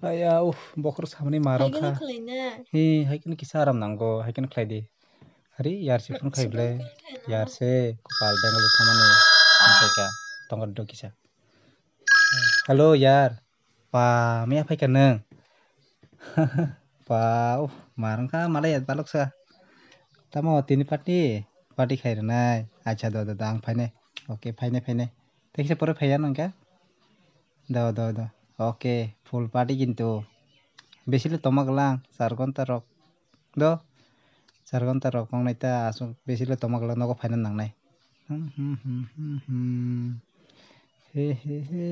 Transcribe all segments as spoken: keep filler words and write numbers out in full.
Aya, uff, bokhorok samani marok kha. Hai kheno khlaina. He, hai kheno kisa aram nango, hai kheno khlai di. Hari, yar se phone khai ble. Yar se, kopal Bangalore thamani. Hai kha, tongo do kisa. Hello, yar. Pa, miya phai kha nang. Pa, uff, marang kha, malai yat balok sa. Tamo, tini party? Party khai rwnai. Acha, do, do, do, ang phainai. Okay, phainai, phainai. Tei kisa pore phaiya nang kha? Do, do, do. Okay, full party kintu. Besi le toma glang, char ghonta rok. Do, char ghonta rok wngnai ta aswk besi le toma glang nogo phaina nangnai. Hmm, hmm, hmm, hmm, hmm. He, he, he.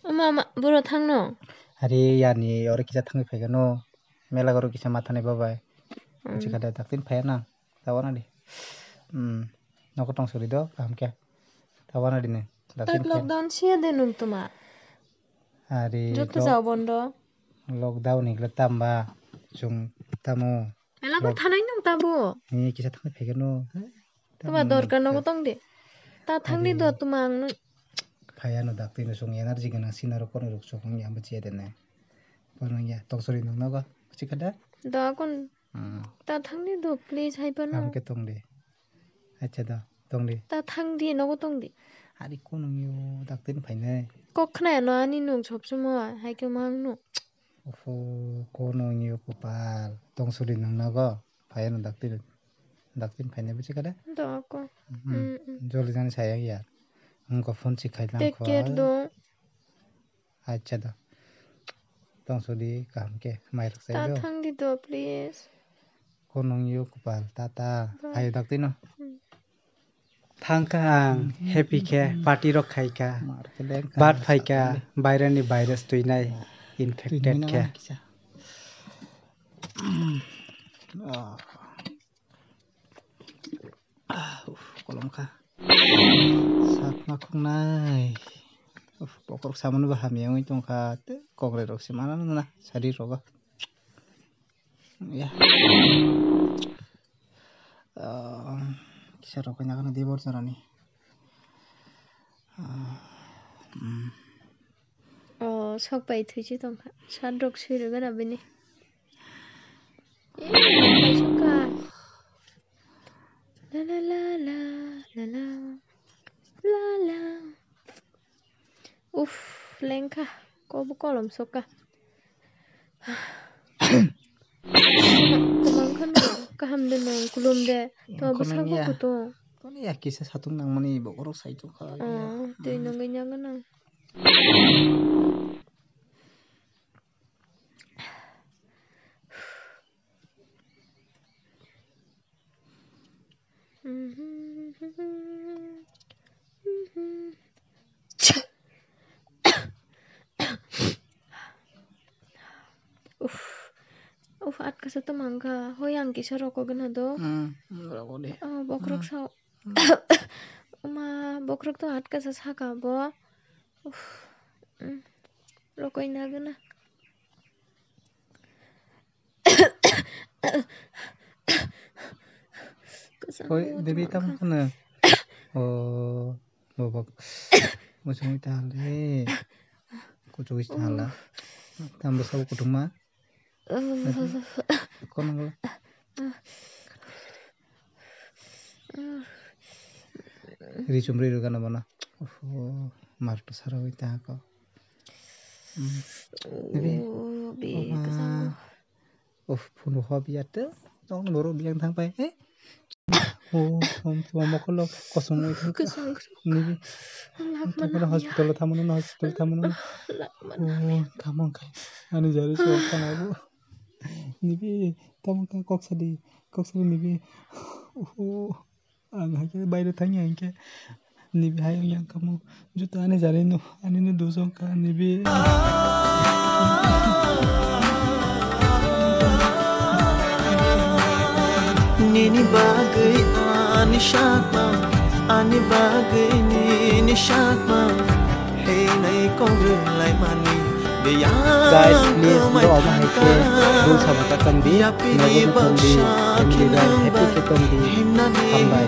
Oma, ama, boro thangno? Are, yani, oro kisa thangwi phaigano. Mela goro kisa mathanai babai. Hmm. Chikha da, daktin phaiya nang. Tawana di. Hmm. Nogo tong suri do, kaham khe. Tawana di nang. Daktin phaiya. Lockdown siya de nung tuma. Are, joto jao bondo. Lockdown ni kle tamba. Chung tamo. Mela ko thanai nung tabo. Ni kisa thangwi phaigano. Tuma dorkar nogo tong di. Ta thang di do tuma ang nung. Phaiya no dakti no song energy gana sinaro kono rok sokong ya bachiya de ne. Kono ya tong suri nung nogo. Chikha da? Do kon. Hmm. Ta thang di do, please, hai phano. Kaham khe tong di. Acha do, tong di. Ta thang di, nogo tong di. Ari kono yo dakti no phainai. Kok khna no ani nung sob somo, hai khe mang no. Oho, kono wngyo kopal. Tong suri nung nogo. Phaiya no dakti, dakti phainai bwswk khe de? Doko. Hmm. Mm, mm. Joli jani saya ya. Wngkha phone si khai lang. Take care do. Acha do. Tong suri kaham khe mai rok sai do. Ta thang di do, please. Kono wngyo kopal, ta ta. Bye. Phaio dakti no. Mm. Thangkha ang, happy khe, party rok khaikha. Bat phaikha, bairani virus twinai, infected khe. Uff, kolom kha. Sak ma khungnai. Uff, bokhorok samani bo hamya wngwi tongkha. Tei kokrai rok se mana na, sari rogo. Ya. Ah, kisa rok kanya kana dibor jorani. Ah, hmm. Oh, sok pai thwi si tongkha. Sat rok sui rwgana bini. Eh, sok pai sokha. La la la la la la. La la. Uff, lengkha, kobo kolom sokha. Kwmang kheno kaham de nung, kulum de. To bwsakbo kutung. Kono ya kisa satung nangmani bokhorok sai tongkha. Oh, twi nungwi nyago nang. Uff, uff, atkasa tongmangkha. Hoi ang kisa rokogwna do. Hmm, rokode. Oh, bokhorok sao. Oma, bokhorok to atkasa saka bo. Uff, mm, rokoina gana. Hoi, Devi, tamo khana? Oh, bobok. Muchungwi ta hal, eh. Kuchugwi ta hala. Tambo sabo kuthuma. Kono. Ri chumri rwgano bono. Uff, mar to sarawi ta ko. Uff, phunu hop ya te. Tong boro biang thang pai. Eh? Oh, mokolo kosong oi thang. Kosong. Nibi. Hospital thamono, hospital thamono. Oh, thamong kai. Ani jari so thango. Nibi, tamo ka kok sadi, kok sadi nibi. Oh, ang hai khe baire thangya hinkhe nibi hai yang kamo. Juta ani jari no, ani no dusong ka nibi. Nini bagwi ani sakma, ani bagwi nini sakma. Guys, please, bro, omo hai khe rule sabo ta tong di, nogo no tong di, family bai happy khe tong di, hambai.